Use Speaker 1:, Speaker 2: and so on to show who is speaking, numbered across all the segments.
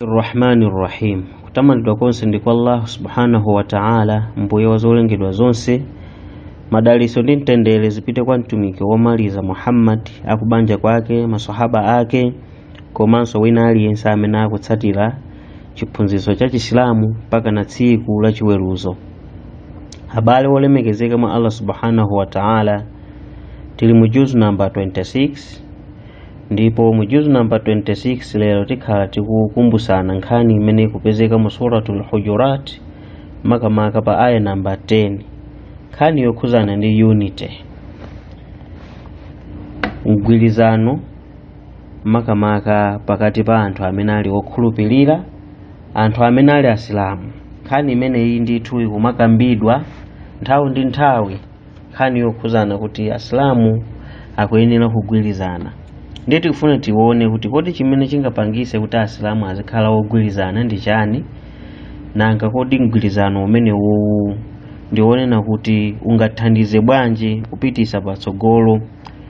Speaker 1: Rahmani Rahim. Kutamandidwa konse ndi kwa Allah subhanahu wa ta'ala, mbuye wa zolengedwa zonse. Madaliso ndi mtendere zipite kwa mtumiki womaliza Muhammad, akubanja kwake, masahaba ake, komanso wina aliyense amene akutsatira chiphunzitso cha Chisilamu mpaka na tsiku la chiweruzo. Abale wolemekezeka mwa Allah subhanahu wa ta'ala, tili mu juzu namba 26, ndipo mu juzu namba 26 lero tikhala tikukumbusana nkhani imene ikupezeka mu Suratul Hujurat, makamaka pa aya namba 10, nkhani yokhuzana ndi unity, mgwirizano, makamaka pakati pa anthu amene ali okhulupirira, anthu amene ali Asilamu. Nkhani imeneyi ndithu ikumakambidwa nthawi ndi nthawi, nkhani yokhuzana kuti Asilamu akuyenera kugwirizana. Ndiye tikufuna tione kuti kodi chimene chingapangise kuti Asilamu azikhala ogwirizana ndi chani? Nanga kodi mgwirizano umenewu ndionena kuti ungathandize bwanji kupitisa patsogolo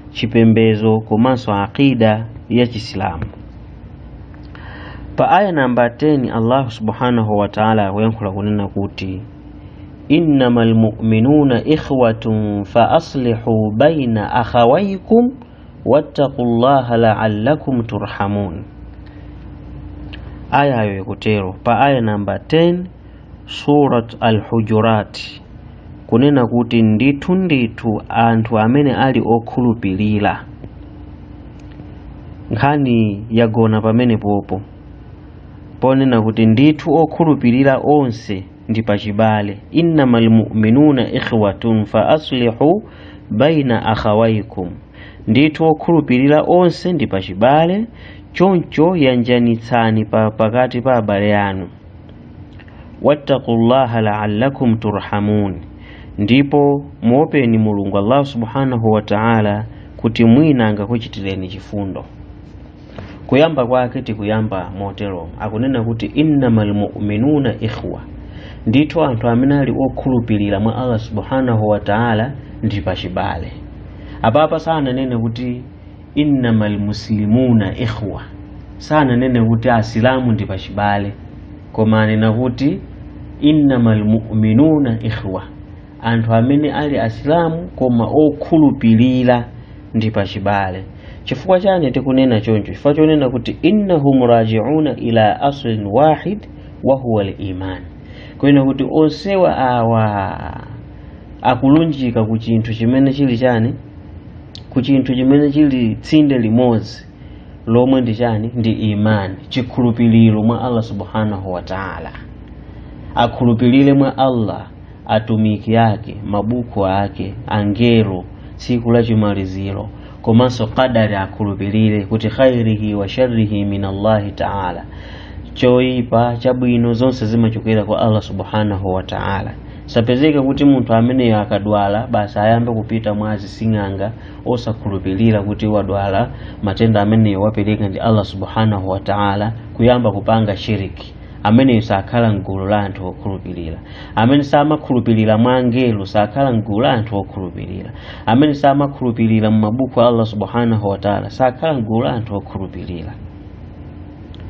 Speaker 1: chipembedzo komanso aqida ya Chisilamu? Pa aya namba 10 Allah subhanahu wa ta'ala akuyankhula kunena kuti innamal mu'minuna ikhwatun fa aslihu baina akhawaykum wattaqullaha la'allakum turhamun. Ayayo ikutero pa aya namba 10 Surat Al-Hujurat, kunena kuti ndithu ndithu anthu amene ali okhulupirira. Nkhani yagona pamene popo ponena kuti ndithu okhulupirira onse ndi pachibale. Innamal mu'minuna ikhwatun fa aslihu baina akhawaykum, ndithu okhulupirira onse ndi pachibale, choncho yanjanitsani pakati pa abale anu. Wattaqullaha la'allakum turhamun, ndipo muopeni Mulungu Allah subhanahu wa ta'ala kuti mwina angakuchitireni chifundo. Kuyamba kwake tikuyamba motero, akunena kuti innamal mu'minuna ikhwa, ndithu anthu amene ali okhulupirira mwa Allah subhanahu wa ta'ala ndi pachibale. Apapa sananene kuti innamal muslimuna ikhwa, sananene kuti Asilamu ndi pachibale, koma anena kuti innamal mu'minuna ikhwa, anthu amene ali Asilamu koma okhulupirira ndi pachibale. Chifukwa chani tikunena choncho? Chifukwa chonena kuti innahum raji'una ila aslin wahid wa huwa al-iman, kunena kuti onsewa awa akulunjika ku chinthu chimene chili chani? Ku chinthu chimene chili tsinde limodzi lomwe ndi chani? Ndi imani, chikhulupiriro mwa Allah subhanahu wa ta'ala. Akhulupirire mwa Allah, atumiki ake, mabuku ake, angelo, tsiku la chimaliziro, komanso qadari. Akhulupirire kuti khairihi wa sharrihi min Allahi ta'ala, choyipa chabwino zonse zimachokera kwa Allah subhanahu wa ta'ala. Sapezeke kuti munthu ameneyo akadwala basi ayambe kupita mwa azising'anga osakhulupirira kuti wadwala matenda ameneyo wapereka ndi Allah subhanahu wa ta'ala, kuyamba kupanga shiriki. Ameneyo sakhala mgulu la anthu okhulupirira. Amene samakhulupirira mwa angelo sakhala mgulu la anthu okhulupirira. Amene samakhulupirira mu mabuku a Allah subhanahu wa ta'ala sakhala mgulu la anthu okhulupirira.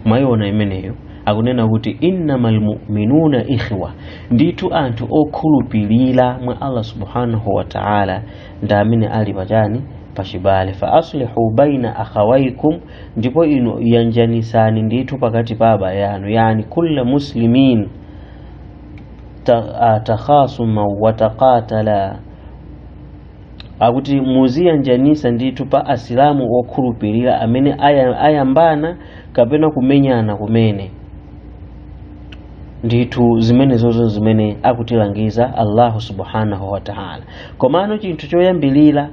Speaker 1: Mwayiona imeneyo? Akunena kuti innamal mu'minuna ikhwa, ndithu anthu okhulupirira mwa Allah subhanahu wa ta'ala ndi amene ali pachani? Pachibale. Fa aslihu baina akhawaikum, ndipo inu yanjanisani ndithu pakati pa abale anu, yani kulla muslimin takhasuma wa taqatala, akuti muziyanjanisa ndithu pa Asilamu okhulupirira amene ayambana kapena kumenyana kumene. Ndithu zimene zozo zimene akutilangiza Allahu subhanahu wa ta'ala. Komano chinthu choyambilira,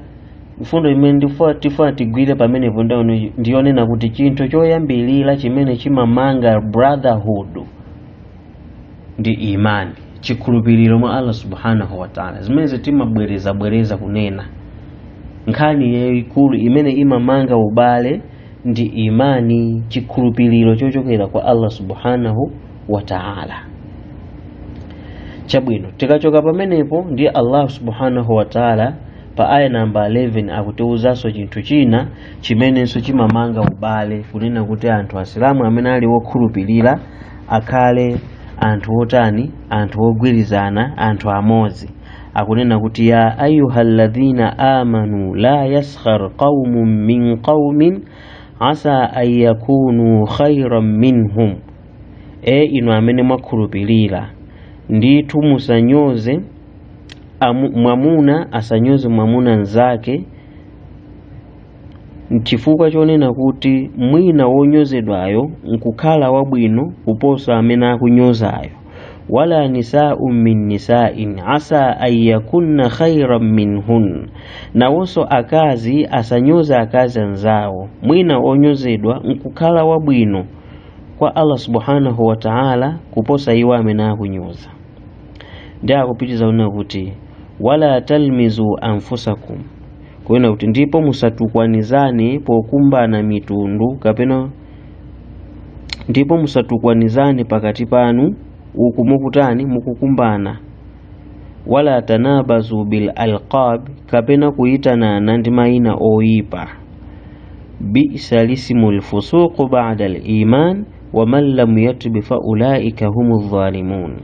Speaker 1: mfundo imene tifuna tigwire pamenepo ndiyonena kuti chinthu choyambilira chimene chimamanga brotherhood ndi imani, chikhulupiriro mwa Allah subhanahu wa ta'ala. Zimene timabwereza bwereza kunena, nkhani yayikulu imene imamanga ubale ndi imani, chikhulupiriro chochokera kwa Allah subhanahu wa ta'ala. Chabwino, tikachoka pamenepo ndiye Allah subhanahu wa ta'ala Pa aya namba 11 akutiwuzanso chinthu china chimenenso chimamanga ubale, kunena kuti anthu asilamu amene ali wokhulupirira akhale anthu otani, anthu ogwirizana, anthu amodzi. Akunena kuti ya ayyuhalladhina amanu la yaskhar qaumun min qaumin asa an yakunu khayran minhum. E inu amene mwakhulupirira, ndithu musanyoze mwamuna asanyoze mwamuna nzake, chifukwa chonena kuti mwina wonyozedwayo nkukhala wabwino kuposa amene akunyozayo. Wala nisa'un min nisa'in asa an yakunna khayran minhun, nawonso akazi asanyoze akazi anzawo, mwina onyozedwa nkukhala wabwino kwa Allah subhanahu wa ta'ala kuposa iwo amene akunyoza. Ndi akupitiza kunena kuti wala talmizu anfusakum, kunena kuti ndipo musatukwanizane pokumbana mitundu, kapena ndipo musatukwanizane pakati panu uku mukutani, mukukumbana. Wala tanabazu bil alqab, kapena kuyitanana ndi mayina oyipa. Bi'sa lismul fusuqu ba'da al iman wa man lam yatub fa ulaika humu dhalimun.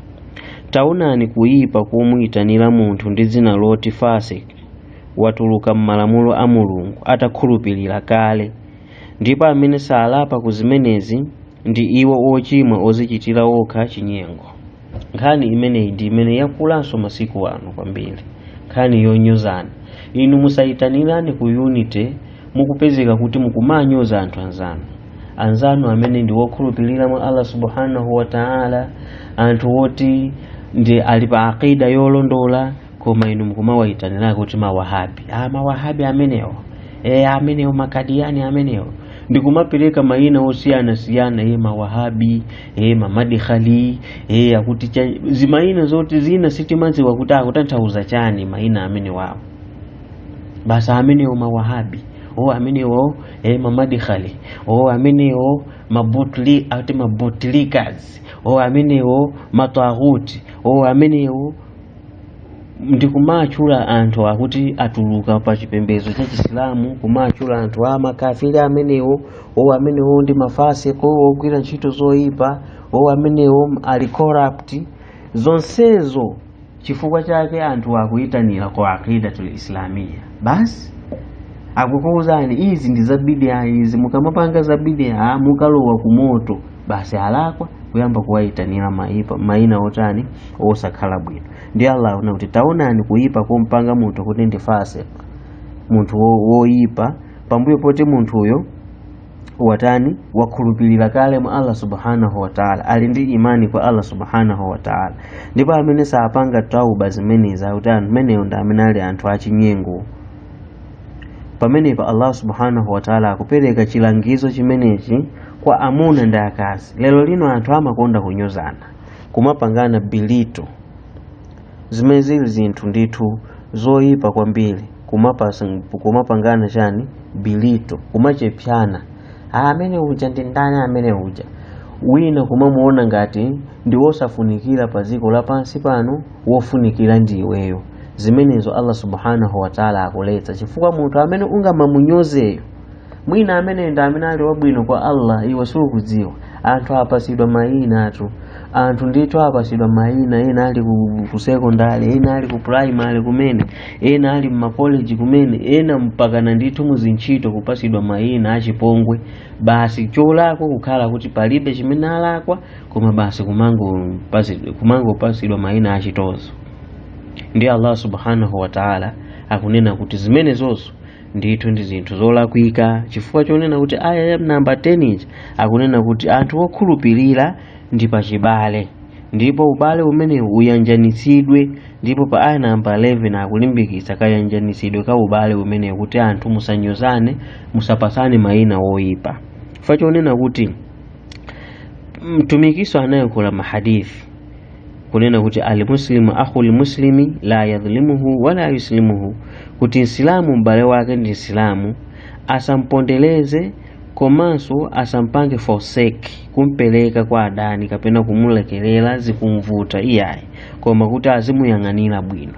Speaker 1: Taonani kuyipa komuyitanira munthu ndi dzina loti fasik, watuluka m'malamulo a Mulungu atakhulupirira kale, ndipo amene salapa ku zimenezi ndi iwo ochimwa ozichitira okha chinyengo. Nkhani imeneyi ndi imene yakulanso masiku ano kwambiri, nkhani yonyozana. Inu musayitanirane ku unity mukupezeka kuti mukumanyoza anthu anzanu, anzanu amene ndi wokhulupirira mwa Allah subhanahu wa ta'ala, anthu woti ndi ali pa aqida yolondola, koma inu mukumawayitanira kuti mawahabi. Mawahabi amenewo, amenewo makadiyani amenewo, ndikumapereka mayina osiyanasiyana, mawahabi, mamadikhali, akuti zimayina zoti zina sitimadziwa kuti akutanthauza chani mayina amene wawo. Basa amenewo mawahabi, o amenewo mamadikhali, o amenewo mabutli, ati mabutlikas, o amenewo mataghuti, o amenewo ndikumatchula anthu akuti atuluka pa chipembedzo cha Chisilamu, kumatchula anthu a makafiri amenewo, o amenewo ndi mafasiko ogwira ntchito zoyipa, o amenewo ali corrupt. Zonsezo chifukwa chake anthu akuyitanira ku aqidatul islamiyya. Basi akukuwuzani izi ndi za bid'a, izi mukamapanga za bid'a mukalowa ku moto. Basi alakwa kuyamba kuwayitanira mayina otani osakhala bwino. Ndi Allah akuna kuti taonani kuyipa kompanga munthu kuti ndi fasik, munthu woyipa, pambuyo poti munthuyo watani, wakhulupirira kale mwa Allah subhanahu wa ta'ala, ali ndi imani kwa Allah subhanahu wa ta'ala. Ndipo amene sapanga tauba zimenezi akuti anthu ameneyo ndi amene ali anthu achinyengo. Pamenepa Allah subhanahu wa ta'ala akupereka chilangizo chimenechi kwa amuna ndi akazi. Lero lino anthu amakonda kunyozana, kumapangana bilito, zimene zili zinthu ndithu zoyipa kwambiri, kumapangana chani, bilito, kumachepyana. Amene uja ndi ndani, amene uja wina kumamuona ngati ndi wosafunikira pa dziko lapansi pano, wofunikira ndi iweyo. Zimenezo Allah subhanahu wa ta'ala akuletsa, chifukwa munthu amene ungamamunyozeyo mwina amene ndi amene ali wabwino kwa Allah, iwe sukudziwa. Anthu apasidwa mayina atu, anthu ndithu apasidwa mayina, ena ali ku secondary, ena ali ku primary kumene, ena ali mmakoleji kumene, ena mpakana ndithu muzintchito kupasidwa mayina achipongwe. Basi cholakwa kukhala kuti palibe chimene alakwa, koma basi kumangopasidwa mayina achitozo. Ndi Allah subhanahu wa ta'ala akunena kuti zimenezozo ndithu ndi zinthu zolakwika, chifukwa chonena kuti aya ya namba 10 ija akunena kuti anthu okhulupirira ndi pachibale, ndipo ubale umene uyanjanitsidwe. Ndipo pa aya namba 11 akulimbikitsa kayanjanitsidwe ka ubale umene kuti anthu musanyozane, musapasane mayina oyipa. Chifukwa chonena kuti mtumikiso anayankhula mahadithi kunena kuti almuslimu akhul muslimi la yadhlimuhu wala yuslimuhu, kuti nsilamu m'bale wake ndi nsilamu, asampondereze komanso asampange forsake, kumpereka kwa adani kapena kumulekerera zikumvuta iyayi, koma kuti azimuyang'anira bwino.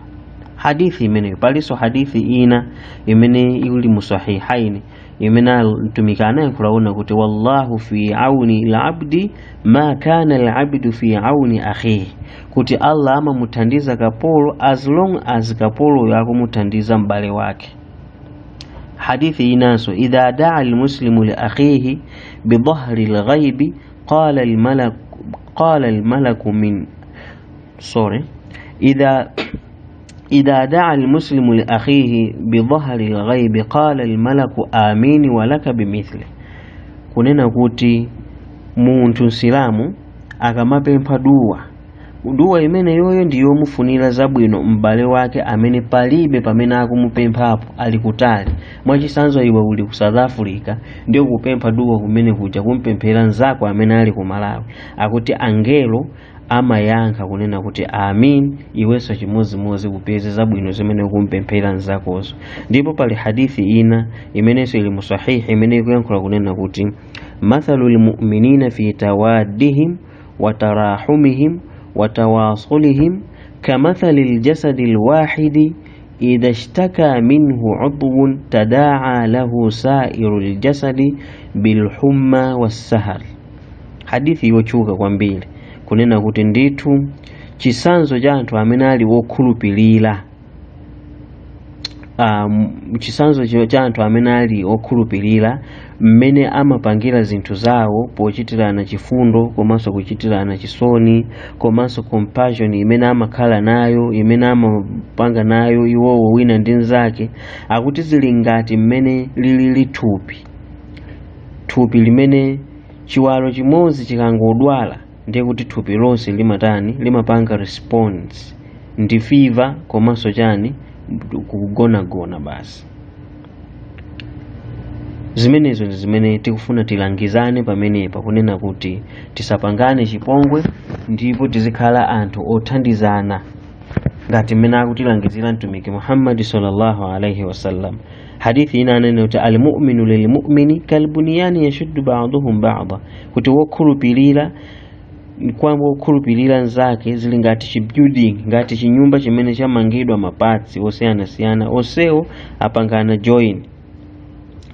Speaker 1: Hadithi imeneyo, palinso hadithi ina imene ili mu Sahihaini imene mtumiki anayankhula ona kuti wallahu fi auni labdi ma kana labdu fi auni akhihi, kuti Allah amamuthandiza kapolo as long as kapoloyo akumuthandiza m'bale wake. Hadithi inanso, idha daa almuslimu li akhihi bidhahri lghaibi qala almalaku min sorry idha daa almuslimu li akhihi bidhahri lghaibi qala almalaku amini walaka bimithli, kunena kuti munthu msilamu akamapempha duwa, duwa imene yoyo ndi yomufunira zabwino m'bale wake amene palibe pamene akumupemphapo, ali kutali. Mwachitsanzo, iwe uli ku South Africa, ndiyo kupempha duwa kumene kuja kumpemphera mnzako amene ali ku Malawi, akuti angelo amayankha kunena kuti amin, iwenso chimodzimodzi kupeze zabwino zimene ukumpemphera mnzakozo. Ndipo pali hadithi ina imenenso ili mu sahihi imene ikuyankhula kunena kuti mathalu lmuminina fi tawaddihim wa tarahumihim wa tawasulihim kamathali ljasadi lwahidi idha ishtaka minhu udwun tadaa lahu sairu ljasadi bilhumma wassahar. Hadithi yotchuka kwambiri kunena kuti ndithu chitsanzo cha anthu amene ali wokhulupirira, chitsanzo cha anthu amene ali okhulupirira mmene amapangira zinthu zawo pochitirana chifundo komanso kuchitirana chisoni komanso compassion imene amakhala nayo, imene amapanga nayo iwowo wina ndi mnzake, akuti zili ngati mmene lilili thupi, thupi limene chiwalo chimodzi chikangodwala ndiye kuti thupi lonse limatani, limapanga response ndi fever komanso chani, kugonagona basi. Zimenezo ndi zimene tikufuna tilangizane pamenepa, kunena kuti tisapangane chipongwe ndipo tizikhala anthu othandizana ngati mmene akutilangizira Mtumiki Muhammadi sallallahu alaihi wasallam. Hadithi ina anene kuti almuminu lilmumini kalbuniyani yashuddu ba'duhum ba'da, kuti wokhulupirira kwamba wokhulupirira nzake zili ngati chibuilding, ngati chinyumba chimene chamangidwa mapatsi osiyanasiyana, onsewo apangana join.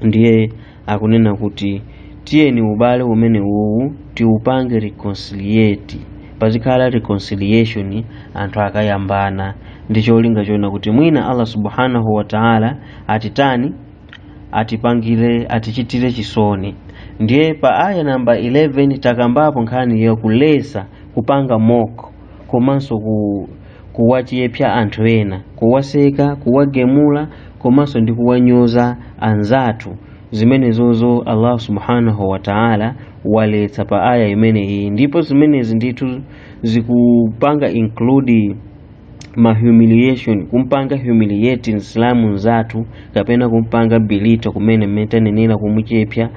Speaker 1: Ndiye akunena kuti tiyeni ubale umene uwu tiupange reconciliate, pazikhala reconciliation anthu akayambana, ndi cholinga choona kuti mwina Allah subhanahu wa ta'ala atitani, atipangire, atichitire chisoni. Ndiye pa aya namba 11 takambapo nkhani yakulesa kupanga mock komanso kuwachepsa anthu ena, kuwaseka, kuwagemula komanso ndi kuwanyoza anzathu. Zimenezozo Allah subhanahu wa ta'ala waletsa pa aya imeneyi, ndipo zimenezi ndithu zikupanga include ma humiliation, kumpanga humiliate msilamu nzathu kapena kumpanga belittle kumene mmene tanenera kumuchepsa.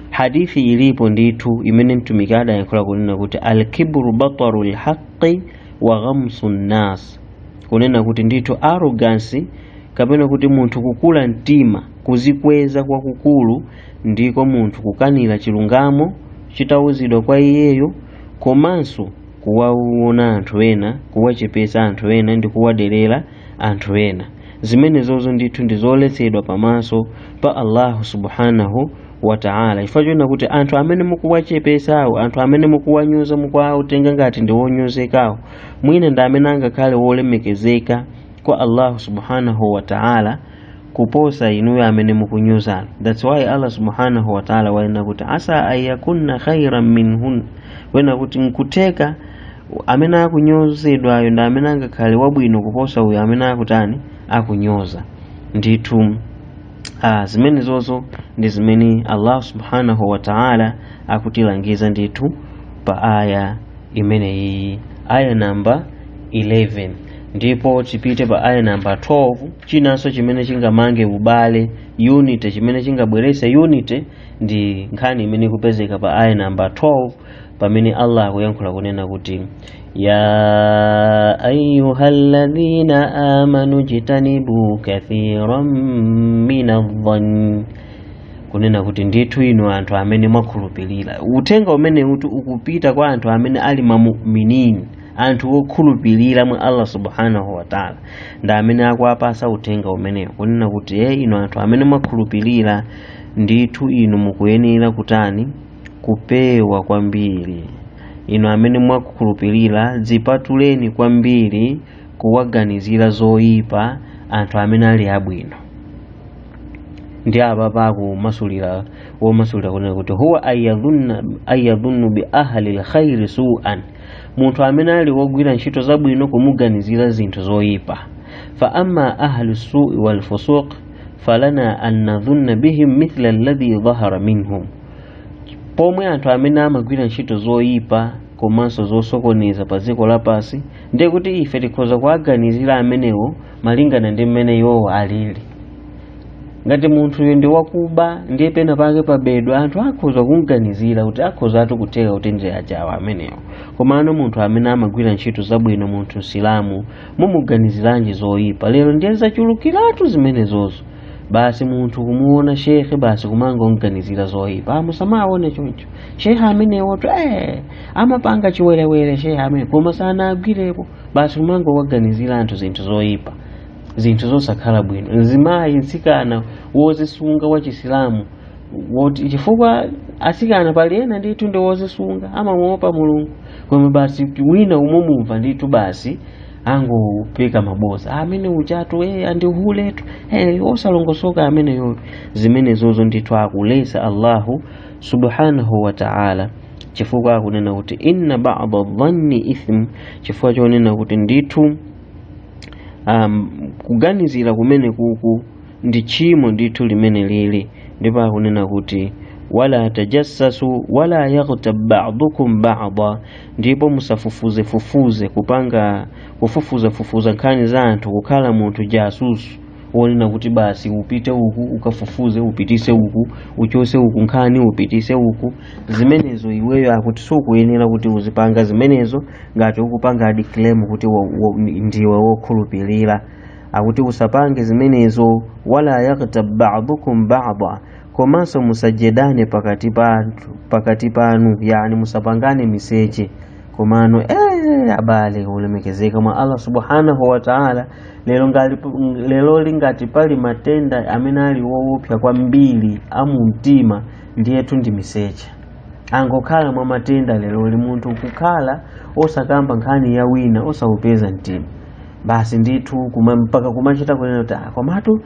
Speaker 1: Hadithi ilipo ndithu imene mtumiki adayankhula kunena kuti alkibru bataru lhaqi wa ghamsu nnas, kunena kuti ndithu arrogance kapena kuti munthu kukula mtima, kuzikweza kwakukulu ndiko munthu kukanira chilungamo chitawuzidwa kwa iyeyo, komanso kuwaona anthu ena, kuwachepesa anthu ena ndi kuwaderera anthu ena. Zimenezozo ndithu ndi zoletsedwa pamaso pa Allahu subhanahu wa ta'ala, chifukwa chonena kuti anthu amene mukuwachepesawo, anthu amene mukuwanyoza, mukuwatenga ngati ndi wonyozekawo, mwina ndi amene angakhale wolemekezeka kwa Allahu subhanahu wa ta'ala kuposa inuyo amene mukunyozana. That's why Allah subhanahu wa ta'ala wanena kuti asa ayakunna khairan minhun, wena kuti nkuteka amene akunyozedwayo ndi amene angakhale wabwino kuposa uyo amene akutani, akunyoza. Ndithu zimenezozo ndi zimene Allah subhanahu wa ta'ala akutilangiza ndithu pa aya imeneyi, aya namba 11. Ndipo tipite pa aya namba 12. Chinanso chimene chingamange ubale, unity, chimene chingabwerese unity ndi nkhani imene ikupezeka pa aya namba 12, pamene Allah akuyankhula kunena kuti ya ayyuhalladhina amanu jitanibu kathiran minadh-dhann, kunena kuti ndithu inu anthu amene mwakhulupirira. Uthenga umene uti ukupita kwa anthu amene ali mamu'minin, Anthu okhulupirira mwa Allah subhanahu wa ta'ala ndi amene akuwapasa uthenga umenewo, kunena kuti inu anthu amene mwakhulupirira, ndithu inu mukuyenera kutani? Kupewa kwambiri. Inu amene mwakhulupirira, dzipatuleni kwambiri kuwaganizira zoyipa anthu amene ali abwino. Ndi apa pakumasulira womasulira kunena kuti huwa ayadhunnu bi ahli lkhairi su'an, munthu amene ali wogwira ntchito zabwino kumuganizira zinthu zoyipa. Fa amma ahlu su'i wal fusuq falana an nadhunna bihim mithla alladhi dhahara minhum, pomwe anthu amene amagwira ntchito zoyipa komanso zosokoneza pa dziko lapansi, ndiye kuti ife tikhoza kuwaganizira amenewo malingana ndi mmene iwowo alili. Ngati munthuyo ndi wakuba, ndiye pena pake pabedwa, anthu akhoza kumganizira kuti akhozatu kutheka kuti ndi ajawa amenewo. Komano munthu amene amagwira ntchito zabwino, munthu msilamu, mumuganiziranji zoyipa? Lero ndiye zachulukiratu zimenezozo. Basi munthu kumuona shekhe, basi kumangomganizira zoyipa. Musamaone choncho, shekhe amenewotu amapanga chiwerewere shekhe amene, koma sanagwirepo. Basi kumangowaganizira anthu zinthu zoyipa, zinthu zosakhala bwino. Mzimayi, mtsikana wozisunga wa Chisilamu, woti chifukwa asikana pali ena ndithu ndi wozisunga, amamuopa Mulungu, koma basi wina umumumva ndithu basi angopeka maboza, amene uchatu andihuletu, osalongosoka ameneyo. Zimenezozo ndithu akulesa Allahu subhanahu wa ta'ala, chifukwa akunena kuti inna ba'da dhanni ithm, chifukwa chonena kuti ndithu kuganizira kumene kuku ndi tchimo ndithu limene lili. Ndipo akunena kuti wala tajassasu wala yaghtab ba'dukum ba'da, ndipo musafufuzefufuze, kupanga kufufuzafufuza nkhani za anthu, kukhala munthu jasusu wonena kuti basi upite uku ukafufuze, upitise uku, uchose uku nkhani, upitise uku. Zimenezo iweyo akuti sukuyenera kuti uzipanga zimenezo ngati ukupanga adi claim kuti ndiwe wokhulupirira. Akuti usapange zimenezo. Wala yaghtab ba'dukum ba'da, komanso musajedane pakati panu, yani musapangane miseche. Komano abale ulemekezeka mwa Allah subhanahu wa ta'ala, lero lingati pali matenda amene ali woopsa kwambiri amumtima, ndiyetu ndi miseche. Angokhala mwa matenda lero li munthu kukhala osakamba nkhani ya wina, osaupeza mtima, basi ndithu mpaka kumachita kunena kuti komatu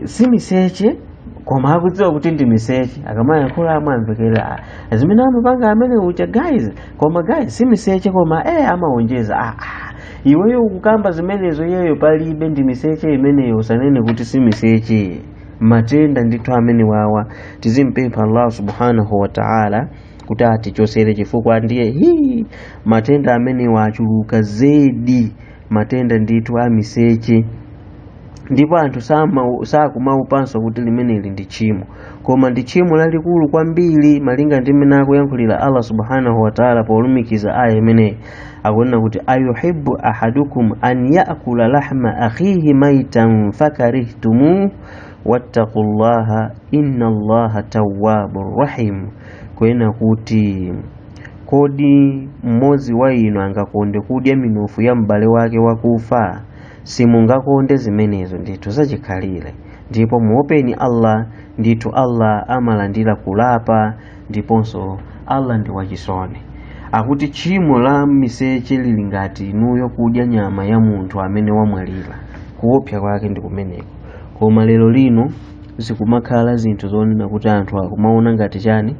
Speaker 1: si miseche, koma akudziwa kuti ndi miseche. Akamayankhula amamvekera zimene amapanga amene ucha guys, koma guys si miseche, koma amaonjeza. Iweyo ukukamba zimenezo, iyeyo palibe, ndi miseche imeneyo, usanene kuti si miseche. Matenda ndithu amene wawa tizimpempha Allah subhanahu wa ta'ala kuti atichosere, chifukwa ndiye hi matenda amene wachuluka zedi, matenda ndithu a miseche. Ndipo anthu sakumaupanso kuti limeneli ndi tchimo, koma ndi tchimo lalikulu kwambiri malinga ndi mmene akuyankhulira Allah subhanahu wa ta'ala polumikiza aya imeneyi. Akunena kuti ayuhibbu ahadukum an ya'kula lahma akhihi maitan fakarihtumuh wattaqullaha inna Allaha tawwabur rahim. Kunena kuti kodi mmodzi wa inu angakonde kudya minofu ya m'bale wake wakufa? Simungakonde zimenezo ndithu zachikhalire. Ndipo muopeni Allah, ndithu Allah amalandira kulapa, ndiponso Allah ndi wachisoni. Akuti tchimo la miseche lili ngati inuyo kudya nyama ya munthu amene wamwalira, kuopsa kwake ndi kumeneko. Koma lero lino zikumakhala zinthu zonena kuti anthu akumaona ngati chani,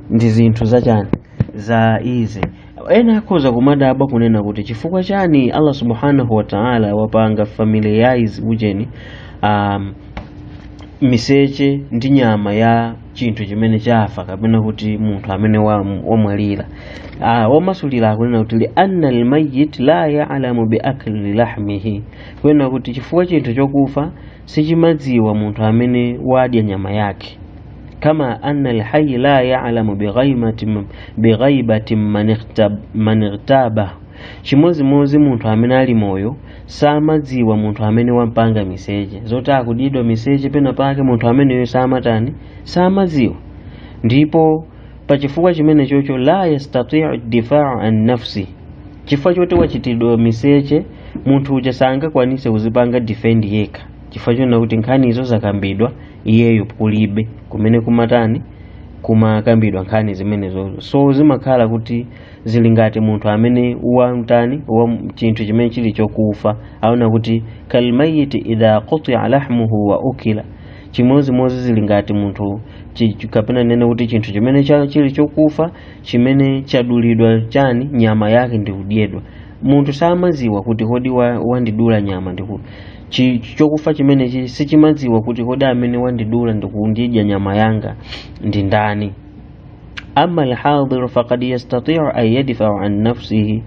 Speaker 1: ndi zinthu zachani, za izi. Ena akhoza kumadabwa kunena kuti chifukwa chani Allah subhanahu wa ta'ala wapanga familiarize ujeni miseche ndi nyama ya chinthu chimene chafa kapena kuti munthu amene wamwalira. Wamasulira akunena kuti li anna almayyit la ya'lamu bi akli lahmihi, kunena kuti chifukwa chinthu chokufa sichimadziwa munthu amene wadya nyama yake. Kama anna alhayy la ya'lamu bighaibati man ightaba, chimodzimodzi munthu amene ali moyo samadziwa munthu amene wampanga miseche, zoti akudidwa miseche pena pake munthu ameneyo samatani, samadziwa. Ndipo Pachifukwa chimene chocho, la yastatiu difau an nafsi, chifukwa choti wachitidwa miseche, munthu uja sangakwanise kuzipanga defend yekha, chifukwa chonena kuti nkhanizo zakambidwa iyeyo kulibe kumene kumatani, kumakambidwa nkhani zimenezozo. So zimakhala kuti zili ngati munthu amene wamtani, wa chinthu chimene chili chokufa. Aona kuti kalmayiti idha qutia lahmuhu wa ukila, chimodzimodzi zili ngati munthu kapena nene kuti chinthu chimene chili chokufa chimene chadulidwa chani, nyama yake ndi kudyedwa. Munthu samadziwa kuti kodi wandidula nyama ndiku chokufa chimenechi sichimadziwa kuti kodi amene wandidula ndikundidya nyama yanga ndi ndani. Amma alhadiru faqad yastatiu an yadfau an nafsihi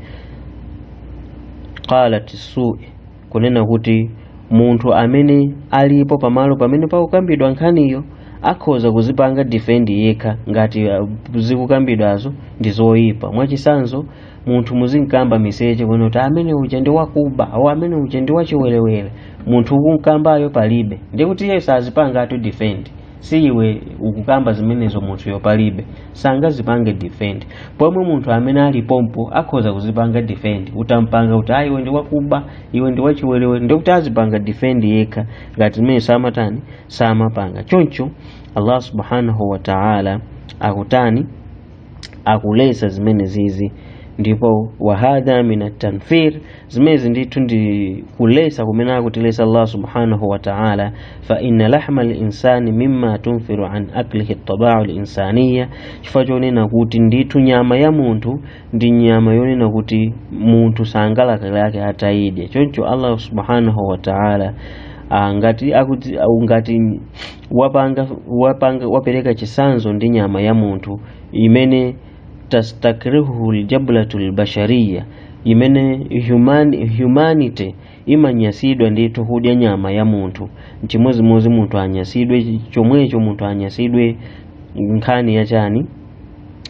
Speaker 1: qalat sui, kunena kuti munthu amene alipo pamalo pamene pakukambidwa nkhaniyo akhoza kuzipanga defend yekha ngati zikukambidwazo ndi zoyipa. Mwachitsanzo, munthu muzinkamba miseche kunena kuti amene uja ndi wakuba au amene uja ndi wachiwerewere, munthu ukunkambayo palibe, ndikuti iye sazipanga atu defend. Si iwe ukukamba zimenezo, munthuyo palibe, sangazipange defend. Pomwe munthu amene ali pompo akhoza kuzipanga defend. Utampanga kuti iwe ndi wakuba, iwe ndi wachiwerewere, ndikuti azipanga defend yekha ngati zimene samatani, samapanga. Choncho Allah subhanahu wa ta'ala akutani, akulesa zimene zizi. Ndipo wahadha min atanfir, zimezi ndithu ndi kulesa kumene akutilesa Allah subhanahu wa ta'ala. Fa inna lahma linsani mimma tunfiru an aklihi tabau linsaniya, chifukwa chonena kuti ndithu nyama ya munthu ndi nyama yonena kuti munthu sangalakalake atayidya. Choncho Allah subhanahu wa ta'ala ngati akuti ngati wapanga wapereka chisanzo ndi nyama ya munthu imene tastakrihuhu aljablatu albashariya, imene humanity imanyasidwa ndithu kudya nyama ya munthu, chimodzimodzi munthu anyasidwe chomwecho, munthu anyasidwe nkhani yachani,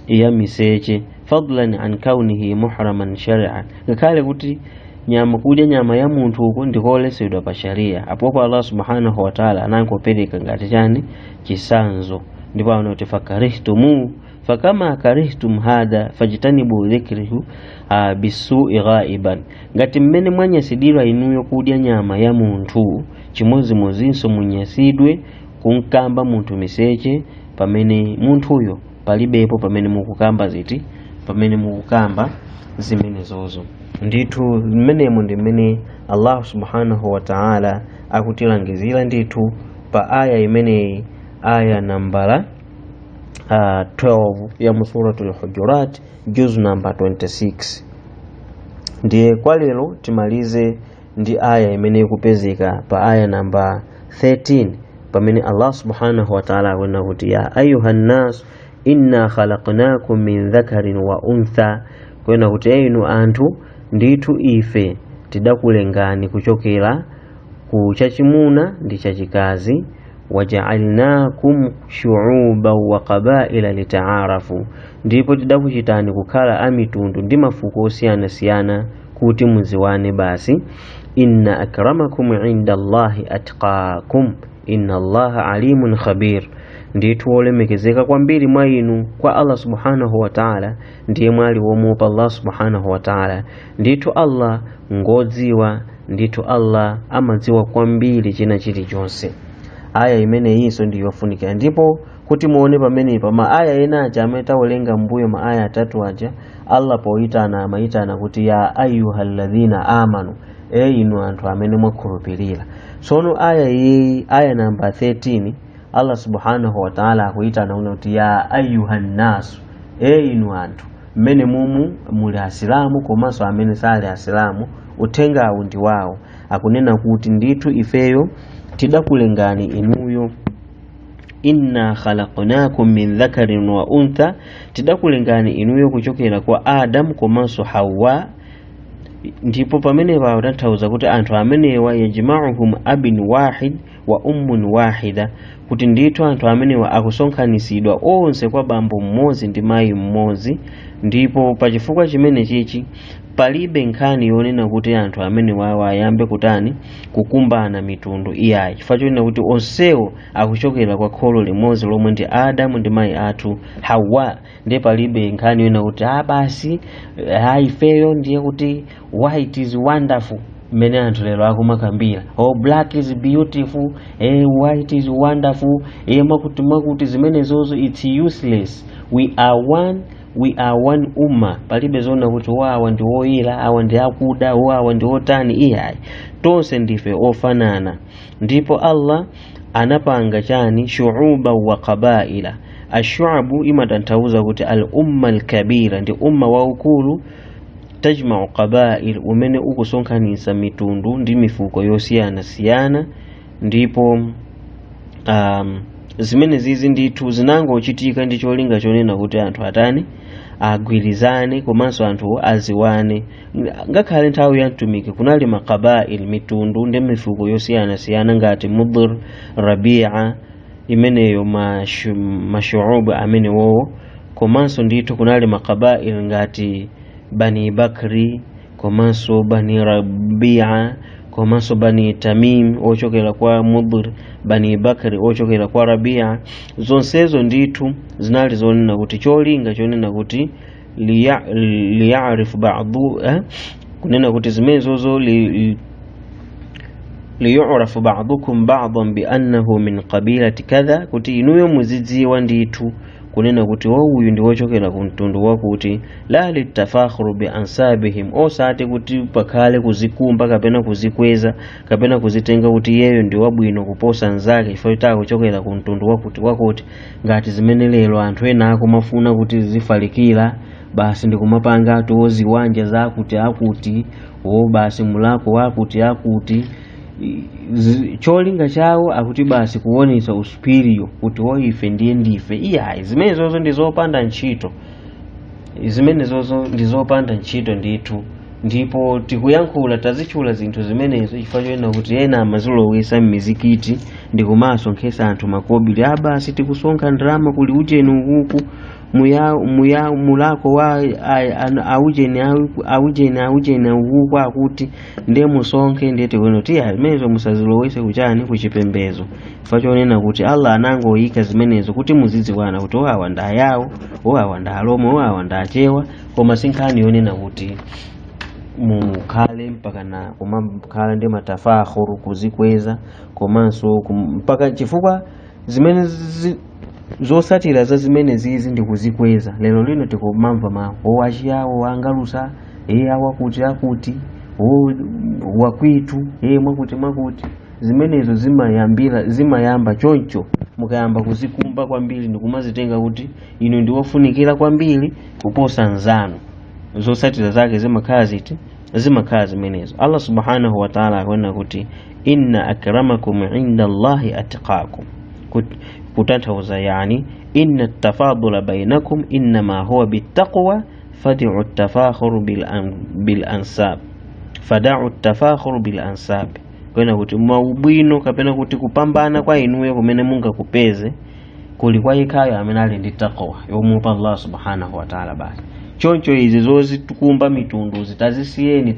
Speaker 1: ya miseche, fadlan an kaunihi muhraman shar'an, ngakhale kuti nyama, kudya nyama ya munthu uku ndikolesedwa pa sharia. Apopo Allah subhanahu wa ta'ala anangopereka ngati chani, chisanzo. Ndipo anati fakarihtumu fakama karihtum hadha fajtanibu dhikrihu bisui ghaiban, ngati mmene mwanyasidwira inuyo kudya nyama ya munthu, chimodzimodzinso munyasidwe kunkamba munthu miseche pamene munthuyo palibepo, pamene mukukamba ziti, pamene mukukamba zimenezozo. Ndithu mmenemo ndi mmene Allah subhanahu wa ta'ala akutilangizira ndithu pa aya imeneyi, aya nambala 12 ya mu Suratul Hujurat, juz number 26. Ndiye kwa lero timalize ndi aya imene ikupezeka pa aya namba 13, pamene Allah subhanahu wa ta'ala akunena kuti ya ayuha nnas inna khalaqnakum min dhakarin wa untha, kunena kuti inu anthu, ndithu ife tidakulengani kuchokera ku chachimuna ndi chachikazi, waja'alnakum shu'uban wa qabaila lita'arafu, ndipo tidakuchitani kukhala amitundu ndi mafuko osiyanasiyana kuti muziwane basi. Inna akramakum inda Allahi atqakum inna Allaha alimun khabir, ndithu wolemekezeka kwambiri mwa inu kwa Allah subhanahu wa ta'ala ndiye mwali womuopa Allah subhanahu wa ta'ala. Ndithu Allah ngodziwa, ndithu Allah amadziwa kwambiri china chilichonse. Aya imeneyinso ndi yofunikira, ndipo kuti muone pamenepa ma aya ena aja amene tawerenga mbuyo, ma aya atatu aja, Allah poyitana amayitana kuti ya ayyuhalladhina amanu, e inu anthu amene mwakhulupirira. Tsono aya iyi, aya namba 13, Allah subhanahu wa ta'ala akuyitana kuti ya ayyuhan nasu, e inu anthu, mmene mumu muli asilamu komanso amene sali asilamu, uthengawu ndi wawo. Akunena kuti ndithu ifeyo tidakulengani inuyo, inna khalaqnakum min dhakarin wa untha, tidakulengani inuyo kuchokera kwa Adam komanso Hawa. Ndipo pamenepa akutanthauza kuti anthu amenewa yajma'uhum abin wahid wa ummun wahida, kuti ndithu anthu amenewa akusonkhanitsidwa onse kwa bambo mmodzi ndi mayi mmodzi. Ndipo pachifukwa chimene chichi Palibe nkhani yonena kuti anthu amene wawa ayambe kutani, kukumbana mitundu, iyayi, chifukwa chonena kuti onsewo akuchokera kwa kholo limodzi lomwe ndi Adamu ndi mayi athu Hawa. Ndiye palibe nkhani yonena kuti basi, ifeyo ndiye kuti white is wonderful, mmene anthu lero akumakambira, oh, black is beautiful, white is wonderful, mwakuti mwakuti. Zimenezozo it's useless. We are one, we are one umma. Palibe zona kuti awa ndi oyera, awa ndi akuda, awa ndi otani, iyayi, tonse ndife ofanana. Ndipo Allah anapanga chani? Shuuba wa qabaila. Ashuabu imatanthauza kuti al umma al kabira, ndi umma waukulu, tajmau qabail, umene ukusonkhanitsa mitundu ndi mifuko yosiyanasiyana. Ndipo zimene zizi ndithu zinangochitika ndi cholinga chonena kuti anthu atani? Agwirizane, komanso anthu aziwane. Ngakhale nthawi ya mtumiki kunali maqabail, mitundu ndi mifuko yosiyanasiyana ngati Mudhr, Rabia, imeneyo mashuubu amenewowo. Komanso ndithu kunali maqabail ngati Bani Bakri, komanso Bani Rabia, komanso Bani Tamim ochokera kwa Mudhr, Bani Bakri ochokera kwa Rabia. Zonsezo ndithu zinali zonena kuti cholinga chonena kuti liyarifu ba'du, kunena kuti zimenezozo liyurafu ba'dukum ba'dan bi annahu min qabilati kadha, kuti inuyo muzidziwa ndithu kunena kuti uyu ndi wochokera ku mtundu wakuti. La litafakhuru bi ansabihim, osati kuti pakhale kuzikumba kapena kuzikweza kapena kuzitenga kuti iyeyo ndi wabwino kuposa nzake chifukwa choti akuchokera ku mtundu wakuti wakuti, ngati zimene lero anthu ena akumafuna kuti zifalikira basi ndikumapanga ati oziwanja zakuti akuti, o basi mulako wakuti akuti. Cholinga chawo akuti basi kuonetsa usuperior kuti o ife ndiye ndife. Iyayi, zimenezozo ndi zopanda ntchito, zimenezozo ndi zopanda ntchito ndithu. Ndipo tikuyankhula, tazitchula zinthu zimenezo chifukwa choyena kuti ena amazilowesa m'mizikiti ndi kumasonkhesa anthu makobiri, basi tikusonkha ndalama kuli ucheni ukuku muya muya mulako wa aujeni aujeni aujeni ukuku akuti ndiye musonkhe. Ndiye tikuona kuti iya, zimenezo musazilowese kuchani? Kuchipembezo, chifukwa chonena kuti Allah anangoyika zimenezo kuti muzidziwana kuti oawa ndi Ayawo, oawa ndi Alomwe, oawa ndi Achewa, koma si nkhani yonena kuti mukhale mpaka na kumakhala ndi matafakhuru, kuzikweza, komanso mpaka chifukwa zimene zosatira za zimene zizi ndi kuzikweza. Lero lino tikumamva ma owachiyawo angalusa, e awakuti akuti, o wakwitu, e mwakuti mwakuti. Zimenezo zimayambira, zimayamba choncho. Mukayamba kuzikumba kwambiri ndikumazitenga kuti inu ndi wofunikira kwambiri kuposa nzanu, zosatira zake zimakhala ziti? Zimakhala zimenezo. Allah subhanahu wa ta'ala akunena kuti inna akramakum inda Allahi atqakum, kutanthauza yani inna tafadula bainakum innama huwa bittaqwa, fad'u tafakhuru bil ansab, fada'u tafakhuru bil ansab, kwena kuti maubwino kapena kuti kupambana kwa inuyo kumene mungakupeze kuli kwa yekhayo amene ali ndi taqwa yomupa Allah subhanahu wa ta'ala basi. Choncho izi zozitikumba mitundu zitazisiyeni,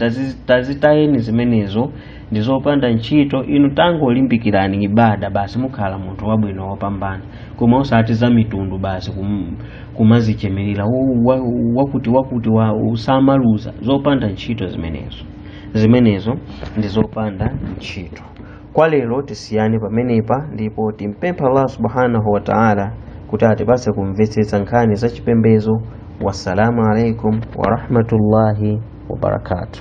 Speaker 1: tazitayeni zimenezo, ndi zopanda ntchito. Inu tangolimbikirani ibada basi, mukhala munthu wabwino wopambana, koma osati za mitundu basi kumazichemerera wakuti wakuti wa usamaluza. Zopanda ntchito zimenezo, zimenezo ndi zopanda ntchito. Kwa lero tisiyane pamenepa, ndipo timpempha Allah subhanahu wa ta'ala kuti atipatse kumvetsetsa nkhani za chipembedzo. Wassalamu alaikum warahmatullahi wabarakatuh.